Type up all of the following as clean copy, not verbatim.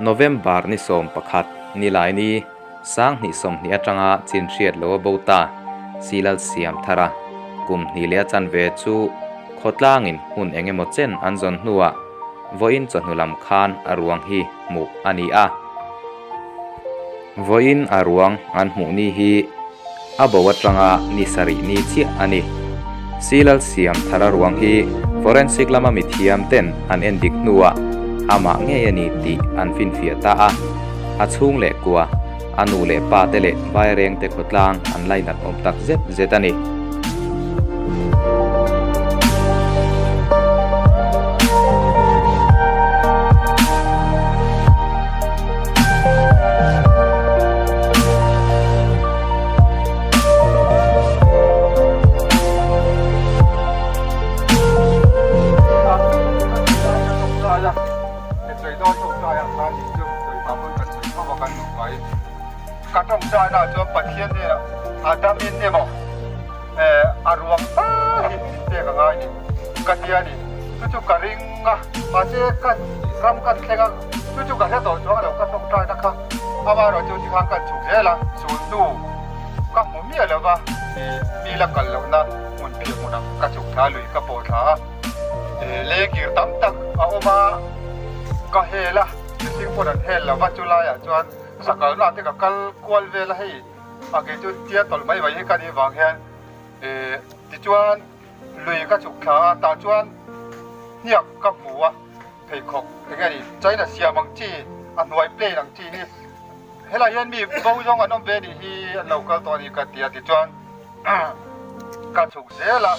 November ni 11 Nilaini Sanghnih 20 atanga chin hriat lo a bo ta Silal siam thar a, kum hnih leh a chanve chu khawtlangin hmun eng emaw chen an zawn hnuah vawiin chawhnu lam khan a ruang hi hmuh a ni a. Vawiin a ruang an hmuh ni hi a bo atanga ni sarih ni chiah a ni. Silal siam thar a ruang hi forensic lama mithiam ten an en dik hnuah amah ngei a ni tih an finfiah ta a, a chhung leh kua A nu leh pa te leh vairengte khawtlang an lainat awm tak zet zet a ni. Ka tawngtai na chuan Pathian hnenah a damin emaw a ruang tal hi min pek a ngai ni ka ti a ni. Chu chu ka ring a, mahse ka ram kan thleng a, chu chu ka hre tawh chuang lo ka tawngtai na kha amaherawh chu tikhan kan chhuk zel a, chul hnu ka hmu miah lo va, mi la kal lohna hmun piah hmunah ka chhuk thla lui ka pawh thla a, lengkir tam tak a awm a, ka hel a. Mihring pawn an hel lo va, chu laiah chuan sakalna te ka kal kual vel a hei a kei chu tia tawlh mai mai hi ka nih vang hian ih tichuan lui ka chhuk thla a tah chuan hniak ka hmu a pheikhawk eng nge ni China siam ang chi a hnuai plane ang chi hi helai hian mi bo zawng an awm ve nih hi an lo kal tawh a ni ka ti a tichuan Ka chhuk zel a,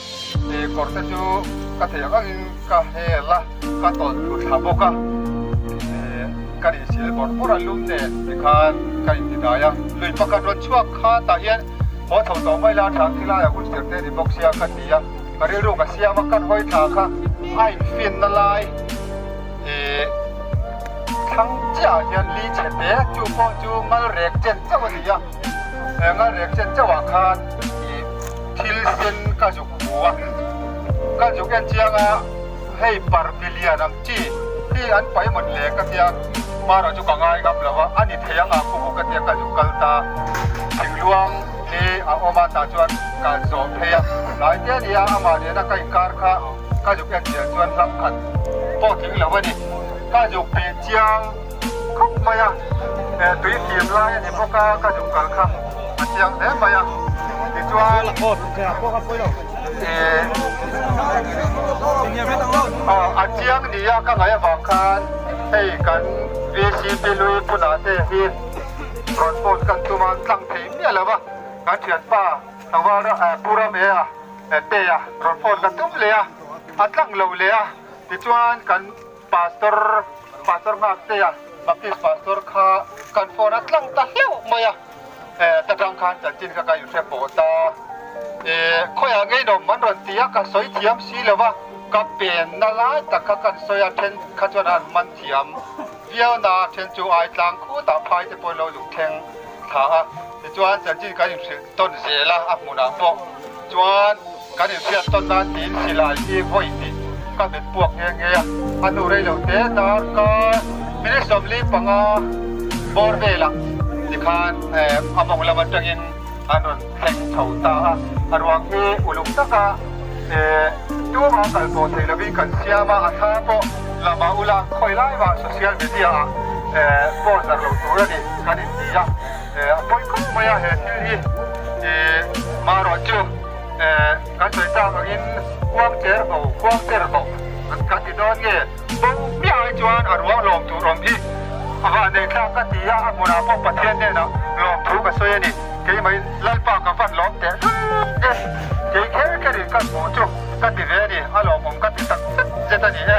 ih kawr te chu ka theih ang angin ka hel a, ka tawlh thlu thla bawk a, ih ka nih sil bawrh bawrh a lum nen tikhan ka intidai a, lui pakhat rawn chhuak kha tah hian haw chho tawh mai la thang khi laiah hun tir te ni bawk sia ka ti a, ka rilru ka siam a, kan hawi thla kha a infinna lai ih thlang chiah ah hian li chhe te chu pawh chu ngal rek chen chauh a ni a. He ngal rek chen chauhah khan ih thil sen ka zuk hmu a, ka zuk en chiang a, hei parpi lian ang chi hi an pai mawn le ka tia, hmanah chu ka ngai ngam lo a, a ni thei ang ah khubu ka tia ka zuk kal ta, thingluang hi a awm a tah chuan ka zawh phei a, tlai te a nia amah nena ka inkar kha ka zuk en chian chuan hlam khat pawh tling lo a ni, ka zuk bih chiang. Khawp mai a, tui fim lai a ni bawk a, ka duh kal kha a chiang hle mai a, tichuan a chiang ni a ka ngaih avang khan hei kan VCP lui phunah te hi rawn phone kan tum a, tlang thei miah lo va, kan thianpa Pu Ramea te a rawn phone ka tum leh a, a tlang lo leh a, tichuan kan Pastor, Pastor Nghaktea, Baptist Pastor kha kan phone a tlang ta hleuh mai a, ta tang khan chanchin kha ka inhre pawh ta. Khawiah ngei nawm an rawn ti a, ka sawi thiam si lo va, ka penna lai tak kha kan sawi a, then kha chuan an man thiam viau na, then chu ai tlang khutah phai te pawhin lo zuk thleng thla a, tichuan chanchin kan inhrilh tawn zel a, a hmunah pawh chuan. Kan inhriat tawn nan tiin silai hi vawi hnih ka hmet puak nghe nghe a, a hnu rei lo te darkar minute 45 bawr velah tikhan a mawng lam atangin an rawn thleng chho ta a, a ruang hi uluk taka tumah kal pawh thei lovin kan siam a, a thla pawh lama ula khawi lai mah social media ah post darh lo tur a ni kan inti a, a pawi khawp mai a he thil hi marawh chu. Kan sawi tak angin kuang cher bo, kuang cher bo an kan ti dawn nge? Bo hmiah ai chuan a ruang lawm tur awm hi a vah nei thlak ka ti a, a hmunah pawh Pathian hnenah lawm thu ka sawi a ni. Keimah Lalpa ka van lawm teh hluk e, kei kher kherin ka hmuh chu ka ti ve a ni, a lawmawm ka ti tak zet zet a ni e.